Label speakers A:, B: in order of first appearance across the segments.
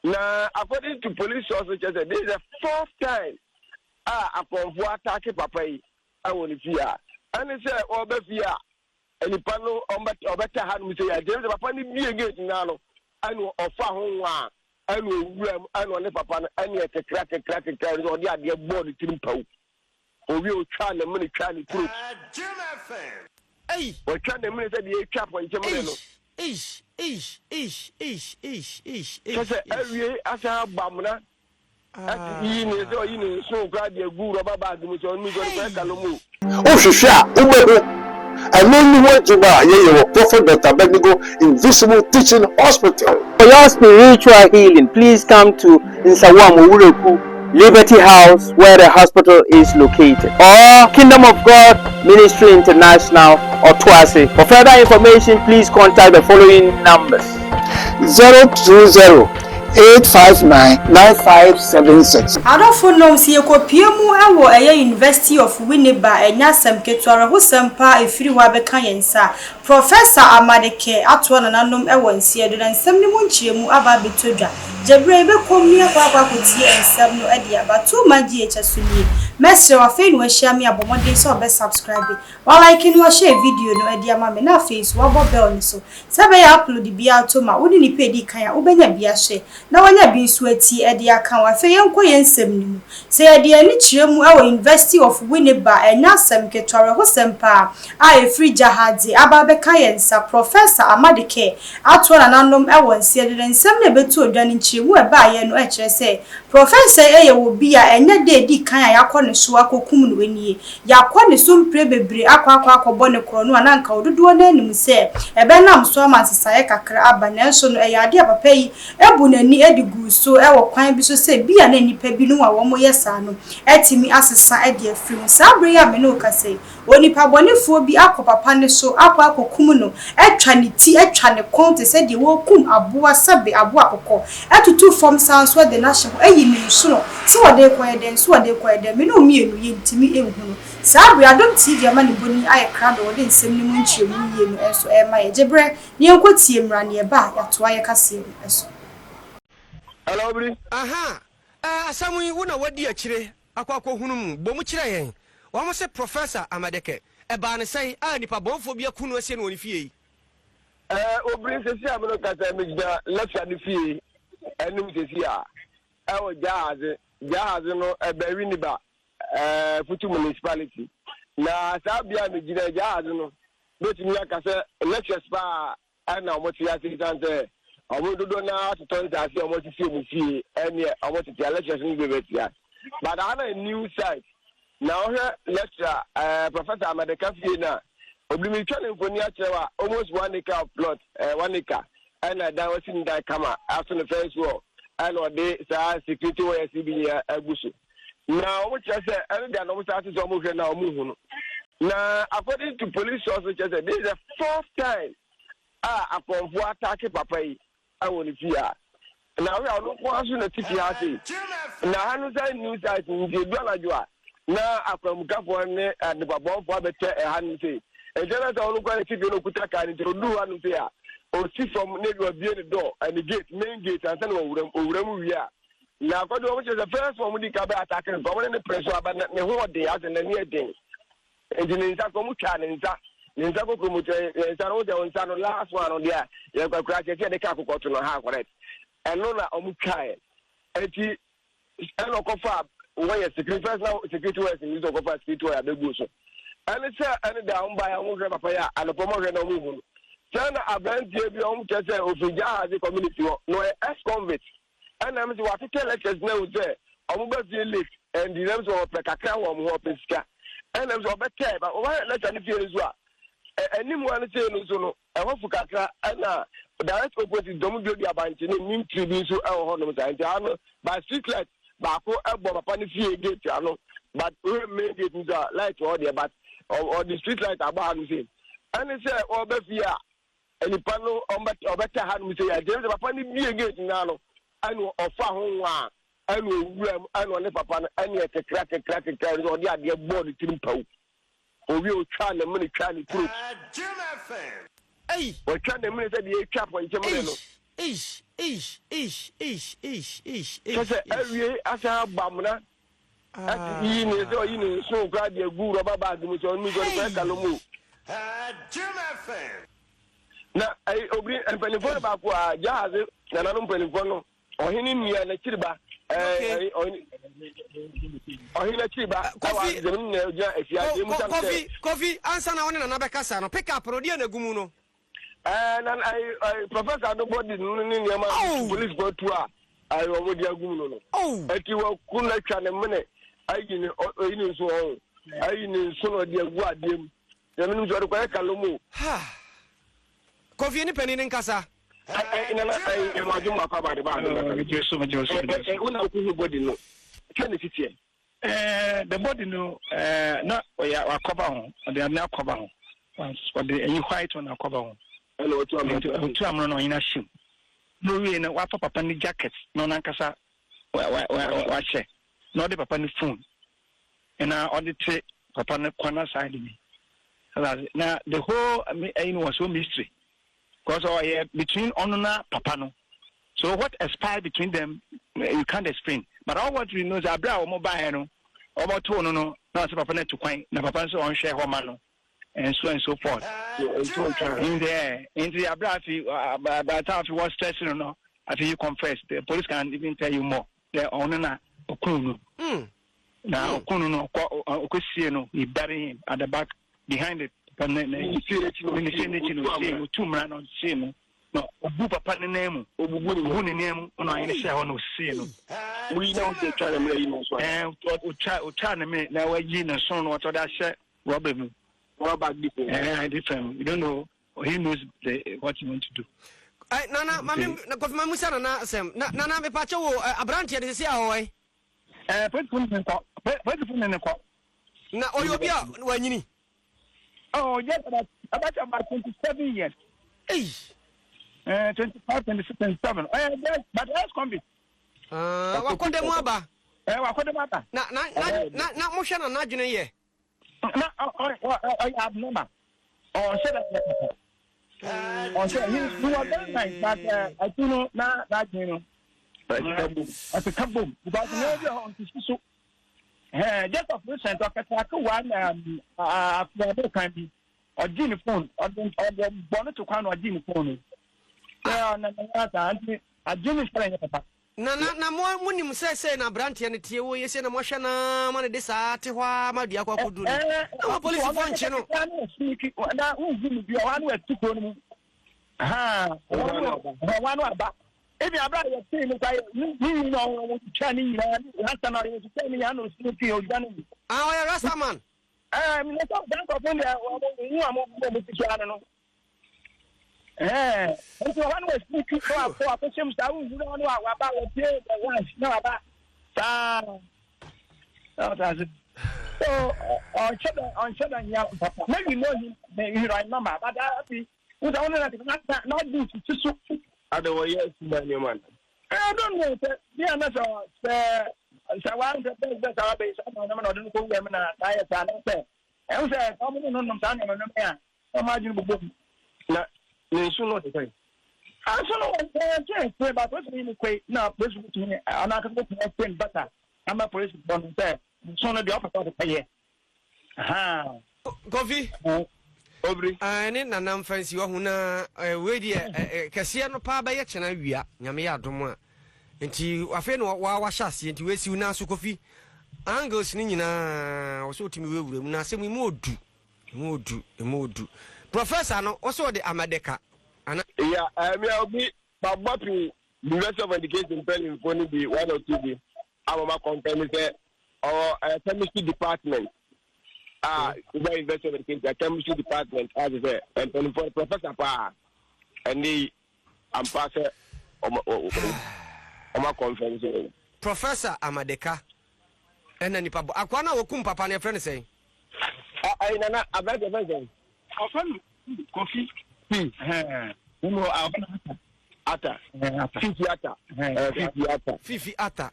A: Na according to police sources kyerɛ sɛ this is the fourth time a akɔmfoɔ ataake papa yi wɔ ne fie a ɛne sɛ ɔba fie a nipa no ɔbɛta ha nom sɛ yɛ agyɛ sɛ papa no bie gate naa no ɛne ɔfa ho nwa a ɛne owura mu ɛne ɔne papa no ɛne ɛkekra kekra kekra ɛne ɔde adeɛ bɔɔ ne tirim pawu owie otwa ne mene twa ne throat ɔtwa ne mene sɛ deɛ etwa pɔnkye mene no. Kyɛ sɛ awiei asan abɔ amena ati yi ne sɛ ɔyi ne nsono koraa de agu rɔba bag mu sɛ ɔno nso ɔde kɔyɛ kalomo.
B: Wohwehwɛ a, wobɛhu. Ɛno ne ho adwuma a yɛyɛ wɔ Prophet Doctor Abednego Invisible Teaching Hospital.
C: For your spiritual healing, please come to Nsawam Owureku Liberty House where the hospital is located or Kingdom of God Ministry International or Otuase. For further information, please contact the following numbers.
B: 020 859 9576.
D: Adɔfo nom, sɛ yɛkɔpue mu wɔ ɛyɛ University of Winneba a, ɛnyɛ asɛm ketewa, awerɛhosɛm paa ɛfiri hɔ abɛka yɛn nsa. Professor Amadike atoa nananom wɔ nseɛ do na nsɛm no mu nkyerɛmu aba abɛtɔ dwa. Gyaberɛ yi bɛkɔm ni akɔ akɔ akɔtie nsɛm no de aba. Too Much GH so nie. Mɛsrɛ wo afei na wahyia me a bɔ mmɔden sɛ wobɛ subscribe, wa like na wa share video no de ama me na afei nso wabɔ bell no so sɛ ɛbɛyɛ a upload biara to ma wo ne nipa edi kan a wobɛnya bi ahwɛ na wanya bi nso atie de aka ho. Afei yɛnkɔ yɛn nsɛm no mu. Sɛ yɛde yɛn ani kyerɛ mu wɔ University of Winneba a, ɛnyɛ asɛm ketewa, awerɛhosɛm paa a ɛfiri Jahadze aba abɛka yɛn nsa, Professor Amadike atoa nananom wɔ nseɛ do na nsɛm no a ɛbɛtoo dwa no nkyerɛmu a ɛbaeɛ no kyerɛ sɛ Professor yi yɛ obi a ɛnyɛ da a ɛdi kan a yɛakɔ ne so akɔkum no nie. Yɛakɔ ne so mprɛ bebree akɔ akɔ akɔbɔ ne korɔno a na anka dodoɔ no ara nim sɛ ɛbɛnam so ama nsesaeɛ kakra aba nanso no ɛyɛ adeɛ a papa yi bu n'ani de guu so wɔ kwan bi so sɛ bi a na nnipa binom a wɔyɛ saa no atumi asesa de afiri ho. Saa berɛ yi a me ne wo kasa yi, onipa bɔnefoɔ bi akɔ papa no so akɔ akɔkum no, atwa ne ti, atwa ne kɔn te sɛ deɛ wɔrekum aboa sɛbe aboa akokɔ, atutu fam saa nso de no ahyɛ hɔ, ayi ne nsono sɛ wɔde rekɔyɛ dɛn, sɛ wɔde rekɔyɛ dɛn, me ne wo mmienu yɛntumi nhu no. Saa berɛ yi, Adom TV amanebɔni ayɛ krado a ɔde nsɛm no mu nkyerɛmu yie no nso rema yɛn. Gye berɛ na yɛnkɔtie mmra na yɛba a, yɛatoa yɛn kaseɛ no so.
A: Hello, Obiri.
E: Aha, eh, asɛm yi, wo na woadi akyire akɔ akɔhunu mu. Bɔ mu kyerɛ yɛn. Wɔn se Professor Amadeke, ɛbaa no sɛn a nipa bɔnfoɔ bi aku no asie no wɔ ne fie yi?
A: Eh, Obiri, sesi a me no kasa yi, megyina Lefia ne fie anim sesi a, ɛwɔ Gyaahadze. Gyaahadze no, ɛbɛn Winneba, eh, Futu Municipality. Na saa bea a megyina yi, Gyaahadze no, mɛtumi aka sɛ lectures paa ɛna wɔn te ase esiane sɛ wɔn dodoɔ no ara totɔ nsaase a wɔn asisi wɔn fie ɛneɛ wɔn tete a lectures no bi bɛtia but aha na new site na wɔhwɛ lecturer ɛɛ eh, professor Amadeka fie na obi mi twa ne mfoni akyerɛ wa almost one acre of plot ɛɛ eh, one acre ɛna ɛdan wɔsi ne dan kama aso ne fence wall ɛna ɔde saa security wires bi nyinaa agu so. Na wɔn kyerɛ sɛ ɛno deɛ na wɔn san ate sɛ wɔn hwɛ na wɔn hu no. Na according to police sources kyerɛ sɛ this is the fourth time a akɔnfoɔ ataake papa yi ɛwɔ ne fie a. Na ɔhwɛ a ɔno nko ara so na ti fie ha sei. Na ha no sɛ new site nti edu anadwo a na akwanmukafoɔ ne adepabɔnfoɔ abɛtɛ ɛha no sei. Nti ɛna sɛ ɔno nko ara na ti fie na okuta kaa no nti odu ha no sei a osi fam na ebi wabie ne door ɛne gate main gate ansa na wawura mu owura mu wie a Na akɔdu wɔn kyerɛ sɛ first wɔn di ka bɛ atake no wɔn ne ne pere so aba ne ho ɔden asɛ n'ani ɛden nti ne nsa kɔ wɔn twa ne nsa ne nsa kɔkɔ mu kyerɛ ne nsa no wɔn nsa no last one no deɛ yɛ kura kyerɛ sɛ yɛde ka akokɔ to no ha correct ɛno na wɔn twa yɛ eti ɛna ɔkɔfa wɔyɛ security first na security wɔyɛ security ɔkɔfa security wɔyɛ abɛgu so ɛne sɛ ɛne da wɔn ba yɛ wɔn hwɛ papa yɛ a anɔpɔ wɔn hwɛ na wɔn hu no sɛ na aberanteɛ bi wɔn kyerɛ sɛ ofiri gyaase community hɔ na ɔyɛ ex convict. Ɛna me sɛ wɔatete lectures na ahu sɛ ɔmo ba fie late ɛnti na me sɛ ɔpɛ kakra wɔ ɔmo hɔ ɔpɛ sika ɛna me sɛ ɔbɛtɛɛ ba ɔba lecture no fie no so a anim hɔ no sei no nso no ɛhɔ fu kakra ɛna direct opposite dɔm duadua bankye ne neem tree bi nso ɛwɔ hɔ nom saa nti ano by street light baako ɛbɔ papa no fie gate ano but wohwɛ main gate nso a light wɔ hɔ deɛ but ɔde street light abɔ ha no sei ɛne sɛ ɔba fie a Nipa no ɔbɛtɛ ha nom sɛ yɛ sɛ papa no bie gate naa no ɛna ɔfa ho nwa a ɛna owura mu ɛna ɔne papa no ɛna ɛkekra kekra kekra ɛna ɔde adeɛ bɔɔ ne tirim pawu owie otwa ne mene twa ne throat ɔtwa ne mene sɛ deɛ etwa pɔnkye mene no.
E: Eish eish eish eish eish eish
A: Kyɛ sɛ
E: eish eish.
A: awie asan aba amena ɛte yi ne sɛ ɔyi ne nson koraa de agu rɔba bag mu sɛ ɔno sɛ ɔde kɔyɛ kalomo. Na ɛyi obiri mpanimfoɔ no baako a Jahaze nananom mpanimfoɔ no ɔhene nua n'akyiri ba ɛɛ ɔhene ɔhene n'akyiri ba ɛwɔ
E: Kofi
A: azɛm no na ogyina afiase emu sam sɛ.
E: Kofi Kofi ansa na ɔne nana bɛkasa no pick up no deɛ na egu mu no.
A: Ɛɛ na ɛyi ɛyi professor no bɔdi no ne nneɛma polisi fo atu a ɛyi wɔn de agu mu no no. Eti wɔku na atwa ne mene ayi ne ɔyi ne nso ɔho ayi ne nso na ɔde agu adeɛ mu. Yɛn nim sɛ ɔde kɔyɛ kalomo.
E: Kofi ne panin ne nkasa.
A: Ɛɛ nana ɛyi ɛmu adwuma akɔ aba de ba adi nkasa.
F: Megye so megye so megye so.
A: Ɛɛ wona okuhu bɔdi no twɛ ne titiɛ.
F: Ɛɛ the body no ɛɛ na ɔyɛ wakɔba ho ɔde ade akɔba ho ɔde ɛyi white one akɔba ho.
A: Ɛna ɔtu amuna
F: ɔtu amuna na ɔnyina hyɛm na owie no wafa papa ne jacket na ɔno ankasa wa wa wa wahyɛ na ɔde papa ne phone na ɔde te papa ne corner side bi na the whole ɛyi no was so mystery because ɔyɛ between ɔno na papa no. So what expired between them you can't explain but all what we know is abere a wɔn baeɛ no wɔn too no no na ɔsɛ papa no atu kwan na papa nso ɔnhwɛ hɔ ma no and so and so forth. Nti eh, nti abere afi by the time afi wɔ stress no no afi you confess the police can even tell you more the ɔno na ɔkun no hmm. na ɔkun no no ɔkɔ ɔkɔ sie no he bury him at the back behind the papa ne ne ne sie n'akyi no ɔsie otu mmara na ɔsie no. Na obu papa ne nan mu.
A: Obubu ne
F: Obu ne nan mu na ɔhene hyɛɛ hɔ na osee no.
A: Woyi na wode twa ne mene ayi ne nso.
F: Ɛɛ otwa otwa ne mene na wayi ne nso no ɔtɔ de ahyɛ rɔba mu.
A: Rɔba bag different.
F: Ɛɛ different. You don't know he knows the what he want to do.
E: Ɛ nana maame na kofi maame musa nana asɛm na nana mepakyɛ wo aberanteɛ de sisi a ɔwɔ yi.
F: Ɛɛ polisi ne ne kɔ polisi ne ne kɔ.
E: Na ɔyɛ obi a wanyini.
F: Oh, yes, about, about, about 27 years.
E: Hey.
F: 25, 26, 27. Yes, but ex convict.
E: Wakɔ dɛm aba.
F: Wakɔ dɛm aba.
E: Na na na na na mo hwɛ na n'adwene yɛ.
F: Na ɔyɛ abnormal. Ɔnhyɛ dɛ yɛ papa. Ɔnhyɛ he he was very nice but ɛtu no na n'adwene no. Ɔkeka bom because nneɛma bi a ɔnte so. Ɛɛ just of recent ɔkɛtɛ one um, afuade kan bi ɔgye ne phone ɔde ɔde bɔ ne to kwan na ɔgye ne phone no. Ɛɛ ɔna na ya saa nti agye ne sɛlɛ nyɛ papa.
E: Na na na mo mo nim sɛ sɛ na aberanteɛ no tie wo yɛ sɛ na moahwɛ na ma no de saa te hɔ ara ma dua kɔ akɔduru no na ma polisifoɔ nkye no.
F: Na wohu no bi ɔhɔ ano atu kuro no mu. Ɔhɔ ano aba. Ebi abira a yɛtee no kwa yɛ ne ne nyinaa ɔwɔ wɔn twitwa ne nyinaa ne rasta na ɔyɛ twitwa ne nyinaa na osi ne fi ɔdwa ne mu.
E: Ah, ɔyɛ rasta man.
F: Ɛɛ mɛ sɛ ɔdan kɔfo deɛ wɔn mu a wɔn bɔ wɔn ti so ano no. Ɛɛ nti ɔhɔ no wɔsi fi na wakɔ akɔhyɛ mu saa wohu na ɔno waba wɔpie the lunch na waba saa na ɔta ase. So ɔnhyɛ dɛ ɔnhyɛ dɛ nyɛ papa. Maybe know him, he right number, but I be. Wọ́n sọ wọn nana na na na di sisi so.
A: Ada wɔyɛ asuma nneɛma no.
F: I don't know sɛ bí a na sɛ sɛ sɛ wa sɛ bɛs bɛs a wabɛyi saa nneɛma na ɔde no kɔ wura mu na saa yɛ saa na sɛ ɛho sɛ wɔn ne no nom saa nneɛma no a wɔn adwene bobɔ mu.
A: Na ne nso no ɔde sɛn.
F: Aso no wɔn nkyɛn nkyɛn ba polisi yi ne koe na polisi bɛtumi ɔno akasa bɛtumi ɛfɛn bata ama polisi bɔ no sɛ nso no deɛ ɔpɛ sɛ ɔde kɔyɛ.
E: Kofi.
A: Obiri.
E: Ne nana mfa nsi wahu na wei deɛ kɛseɛ no paa bɛyɛ kyena wia nyame yɛ adom a nti afei na wa wahyɛ aseɛ nti wei siw naa so Kofi angles no nyinaa wɔ sɛ wotumi wurawura mu na asɛm yi mu odu mu odu mu odu professor no wɔ sɛ ɔde amadeka ana.
A: Ya ɛmia obi mabɔ pii University of Education mpanyinfoɔ no bi one or two bi a wɔn akɔntɛn ne sɛ ɔwɔ ɛɛ chemistry department a wobɛ University of Education chemistry department a kyerɛ sɛ mpanyinfoɔ professor paa ɛnde yi ampa sɛ wɔn wɔn akɔntɛn sɛ.
E: Professor Amadeka ɛna nipa bɔ akoa no a wɔkum papa no yɛfrɛ no sɛn.
A: Ɛyi nana abɛɛsɛ fɛn sɛn.
F: Ɔfɛ no Kofi.
A: Ata. Fifi Ata. Fifi Ata.
E: Fifi Ata.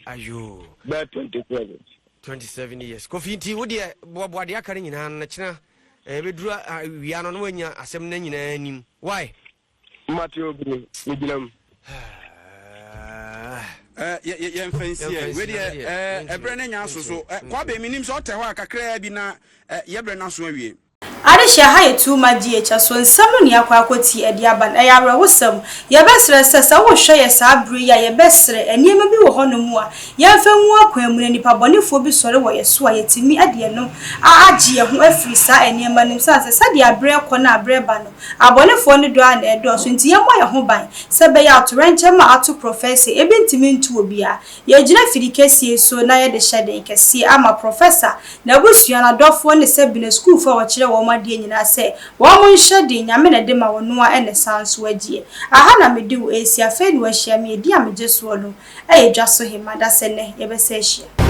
E: Ayo.
A: Bɛɛ 27.
E: 27 years. Kofi nti wo deɛ boaboa deɛ aka no nyinaa no kyena ɛbɛduru wia no na wanya asɛm no nyinaa anim. Why?
A: Mate obiri, megyina mu.
G: Yɛmfa nsiɛ wei deɛ ɛberɛ no anya aso so. Kwabe, menim sɛ ɔtɛ hɔ a kakraa bi na yɛberɛ no aso awie.
D: Adehye ha yɛ too much GH so nsɛm no nea akɔ akɔti de aba no ɛyɛ awerɛhosɛm. Yɛbɛsrɛ sɛ sɛ wohwɛ yɛ saa bere yi a yɛbɛsrɛ nneɛma bi wɔ hɔnom a yɛmfa ngu akwan mu na nnipa bɔnefoɔ bi sɔre wɔ yɛ so a yɛtumi de ɛno agye yɛ ho afiri saa nneɛma no mu sane sɛ sɛdeɛ aberɛ rekɔ na aberɛ reba no abɔnefoɔ no dɔ ara na ɛredɔɔso nti yɛmmɔ yɛ ho ban sɛ ɛbɛyɛ a atoyerɛnkyɛm a ato prɔfɛse ebi ntumi nto obiara. Yɛgyina fidi kɛseɛ so na yɛde hyɛ den kɛseɛ ama Professor, n'abusua, n'adɔfoɔ ne sɛbi n'asukuufoɔ a wɔkyerɛ wɔn adeɛ nyinaa sɛ wɔn nhyɛ den, Nyame na ɛde ma ɔno ara na ɛsan nso agyeɛ. Aha na mede wo resi, afei na woahyia me, edin a megye soɔ no yɛ Dwaso Hema, dasɛ nnɛ yɛbɛsan ahyia.